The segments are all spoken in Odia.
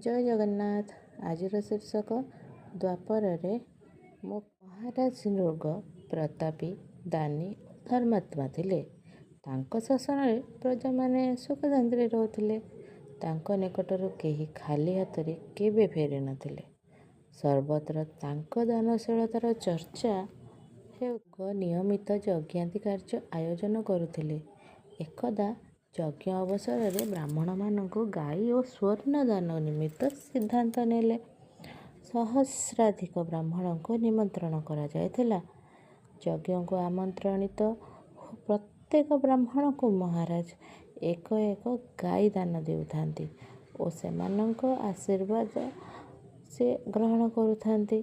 ଜୟ ଜଗନ୍ନାଥ। ଆଜିର ଶୀର୍ଷକ ଦ୍ୱାପରରେ ମହାରାଜ ନୃଗ ପ୍ରତାପୀ, ଦାନୀ ଓ ଧର୍ମାତ୍ମା ଥିଲେ। ତାଙ୍କ ଶାସନରେ ପ୍ରଜାମାନେ ସୁଖଶାନ୍ତିରେ ରହୁଥିଲେ। ତାଙ୍କ ନିକଟରୁ କେହି ଖାଲି ହାତରେ କେବେ ଫେରିନଥିଲେ। ସର୍ବତ୍ର ତାଙ୍କ ଦାନଶୀଳତାର ଚର୍ଚ୍ଚା ହେଉ। ନିୟମିତ ଯଜ୍ଞାଦି କାର୍ଯ୍ୟ ଆୟୋଜନ କରୁଥିଲେ। ଏକଦା ଯଜ୍ଞ ଅବସରରେ ବ୍ରାହ୍ମଣମାନଙ୍କୁ ଗାଈ ଓ ସ୍ୱର୍ଣ୍ଣ ଦାନ ନିମିତ୍ତ ସିଦ୍ଧାନ୍ତ ନେଲେ। ସହସ୍ରାଧିକ ବ୍ରାହ୍ମଣଙ୍କୁ ନିମନ୍ତ୍ରଣ କରାଯାଇଥିଲା। ଯଜ୍ଞକୁ ଆମନ୍ତ୍ରଣିତ ପ୍ରତ୍ୟେକ ବ୍ରାହ୍ମଣଙ୍କୁ ମହାରାଜ ଏକ ଏକ ଗାଈ ଦାନ ଦେଉଥାନ୍ତି ଓ ସେମାନଙ୍କ ଆଶୀର୍ବାଦ ସେ ଗ୍ରହଣ କରୁଥାନ୍ତି।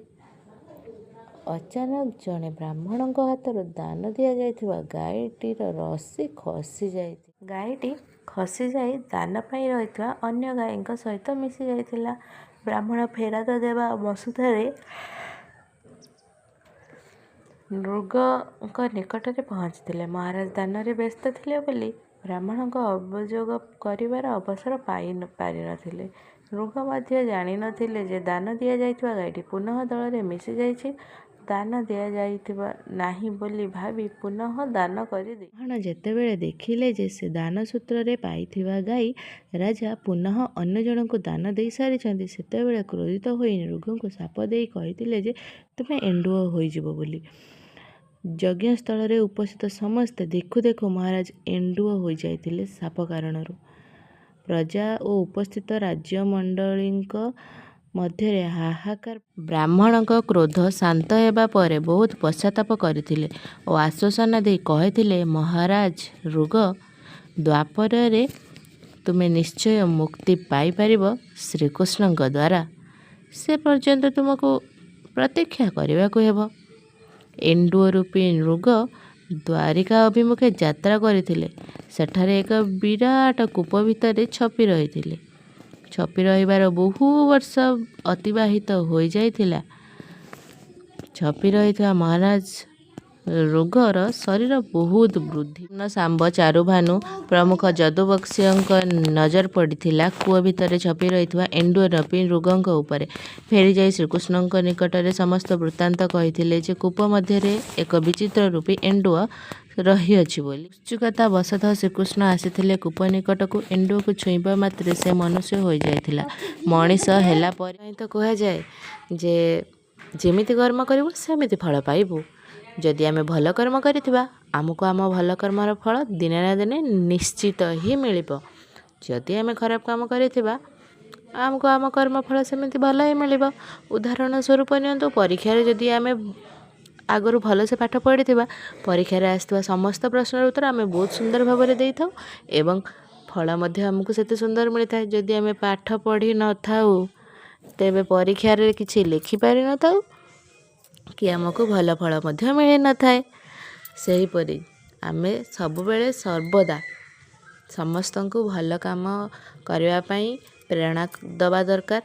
ଅଚାନକ ଜଣେ ବ୍ରାହ୍ମଣଙ୍କ ହାତରୁ ଦାନ ଦିଆଯାଇଥିବା ଗାଈଟିର ରଶି ଖସିଯାଇଥିଲା। ଗାଈଟି ଖସିଯାଇ ଦାନ ପାଇଁ ରହିଥିବା ଅନ୍ୟ ଗାଈଙ୍କ ସହିତ ମିଶିଯାଇଥିଲା। ବ୍ରାହ୍ମଣ ଫେରାଦ ଦେବା ମସୁଧାରେ ନୃଗଙ୍କ ନିକଟରେ ପହଞ୍ଚିଥିଲେ। ମହାରାଜ ଦାନରେ ବ୍ୟସ୍ତ ଥିଲେ ବୋଲି ବ୍ରାହ୍ମଣଙ୍କ ଅଭିଯୋଗ କରିବାର ଅବସର ପାରିନଥିଲେ। ନୃଗ ମଧ୍ୟ ଜାଣିନଥିଲେ ଯେ ଦାନ ଦିଆଯାଇଥିବା ଗାଈଟି ପୁନଃ ଦଳରେ ମିଶିଯାଇଛି। ଦାନ ଦିଆଯାଇଥିବା ନାହିଁ ବୋଲି ଭାବି ପୁନଃ ଦାନ କରିଦେଇଥିଲେ। ବ୍ରାହ୍ମଣ ଯେତେବେଳେ ଦେଖିଲେ ଯେ ସେ ଦାନ ସୂତ୍ରରେ ପାଇଥିବା ଗାଈ ରାଜା ପୁନଃ ଅନ୍ୟ ଜଣଙ୍କୁ ଦାନ ଦେଇସାରିଛନ୍ତି, ସେତେବେଳେ କ୍ରୋଧିତ ହୋଇ ନୃଗଙ୍କୁ ଶାପ ଦେଇ କହିଥିଲେ ଯେ ତୁମେ ଏଣ୍ଡୁଅ ହୋଇଯିବ ବୋଲି। ଯଜ୍ଞସ୍ଥଳରେ ଉପସ୍ଥିତ ସମସ୍ତେ ଦେଖୁ ଦେଖୁ ମହାରାଜ ଏଣ୍ଡୁଅ ହୋଇଯାଇଥିଲେ ଶାପ କାରଣରୁ। ପ୍ରଜା ଓ ଉପସ୍ଥିତ ରାଜମଣ୍ଡଳୀଙ୍କ ମଧ୍ୟରେ ହାହାକାର। ବ୍ରାହ୍ମଣଙ୍କ କ୍ରୋଧ ଶାନ୍ତ ହେବା ପରେ ବହୁତ ପଶ୍ଚାତାପ କରିଥିଲେ ଓ ଆଶ୍ୱାସନା ଦେଇ କହିଥିଲେ, ମହାରାଜ ନୃଗ, ଦ୍ୱାପରରେ ତୁମେ ନିଶ୍ଚୟ ମୁକ୍ତି ପାଇପାରିବ ଶ୍ରୀକୃଷ୍ଣଙ୍କ ଦ୍ୱାରା। ସେ ପର୍ଯ୍ୟନ୍ତ ତୁମକୁ ପ୍ରତୀକ୍ଷା କରିବାକୁ ହେବ। ଏଣ୍ଡୁଅ ରୂପୀ ନୃଗ ଦ୍ୱାରିକା ଅଭିମୁଖେ ଯାତ୍ରା କରିଥିଲେ। ସେଠାରେ ଏକ ବିରାଟ କୂପ ଭିତରେ ଛପି ରହିଥିଲେ। ଛପି ରହିବାର ବହୁ ବର୍ଷ ଅତିବାହିତ ହୋଇଯାଇଥିଲା। ଛପି ରହିଥିବା ମହାରାଜ ନୃଗର ଶରୀର ବହୁତ ବୃଦ୍ଧି। ଶାମ୍ବ, ଚାରୁଭାନୁ ପ୍ରମୁଖ ଯଦୁବଂଶୀୟଙ୍କ ନଜର ପଡ଼ିଥିଲା କୂଅ ଭିତରେ ଛପି ରହିଥିବା ଏଣ୍ଡୁଅ ରୂପୀ ନୃଗଙ୍କ ଉପରେ। ଫେରିଯାଇ ଶ୍ରୀକୃଷ୍ଣଙ୍କ ନିକଟରେ ସମସ୍ତ ବୃତ୍ତାନ୍ତ କହିଥିଲେ ଯେ କୂପ ମଧ୍ୟରେ ଏକ ବିଚିତ୍ର ରୂପୀ ଏଣ୍ଡୁଅ ରହିଅଛି ବୋଲି। ଉତ୍ସୁକତା ବଶତଃ ଶ୍ରୀକୃଷ୍ଣ ଆସିଥିଲେ କୂପ ନିକଟକୁ। ଏଣ୍ଡୁଅକୁ ଛୁଇଁବା ମାତ୍ରେ ସେ ମନୁଷ୍ୟ ହୋଇଯାଇଥିଲା। ମଣିଷ ହେଲା ପରେ ତ କୁହାଯାଏ ଯେ ଯେମିତି କର୍ମ କରିବୁ ସେମିତି ଫଳ ପାଇବୁ। ଯଦି ଆମେ ଭଲ କର୍ମ କରିଥିବା, ଆମକୁ ଆମ ଭଲ କର୍ମର ଫଳ ଦିନେ ନା ଦିନେ ନିଶ୍ଚିତ ହିଁ ମିଳିବ। ଯଦି ଆମେ ଖରାପ କାମ କରିଥିବା, ଆମକୁ ଆମ କର୍ମଫଳ ସେମିତି ଭଲ ହିଁ ମିଳିବ। ଉଦାହରଣ ସ୍ୱରୂପ ନିଅନ୍ତୁ, ପରୀକ୍ଷାରେ ଯଦି ଆମେ ଆଗରୁ ଭଲସେ ପାଠ ପଢ଼ିଥିବା, ପରୀକ୍ଷାରେ ଆସିଥିବା ସମସ୍ତ ପ୍ରଶ୍ନର ଉତ୍ତର ଆମେ ବହୁତ ସୁନ୍ଦର ଭାବରେ ଦେଇଥାଉ ଏବଂ ଫଳ ମଧ୍ୟ ଆମକୁ ସେତେ ସୁନ୍ଦର ମିଳିଥାଏ। ଯଦି ଆମେ ପାଠ ପଢ଼ିନଥାଉ, ତେବେ ପରୀକ୍ଷାରେ କିଛି ଲେଖିପାରିନଥାଉ କି ଆମକୁ ଭଲ ଫଳ ମଧ୍ୟ ମିଳିନଥାଏ। ସେହିପରି ଆମେ ସବୁବେଳେ ସର୍ବଦା ସମସ୍ତଙ୍କୁ ଭଲ କାମ କରିବା ପାଇଁ ପ୍ରେରଣା ଦେବା ଦରକାର,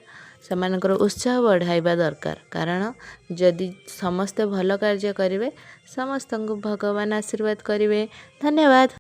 ସେମାନଙ୍କର ଉତ୍ସାହ ବଢ଼ାଇବା ଦରକାର। କାରଣ ଯଦି ସମସ୍ତେ ଭଲ କାର୍ଯ୍ୟ କରିବେ, ସମସ୍ତଙ୍କୁ ଭଗବାନ ଆଶୀର୍ବାଦ କରିବେ। ଧନ୍ୟବାଦ।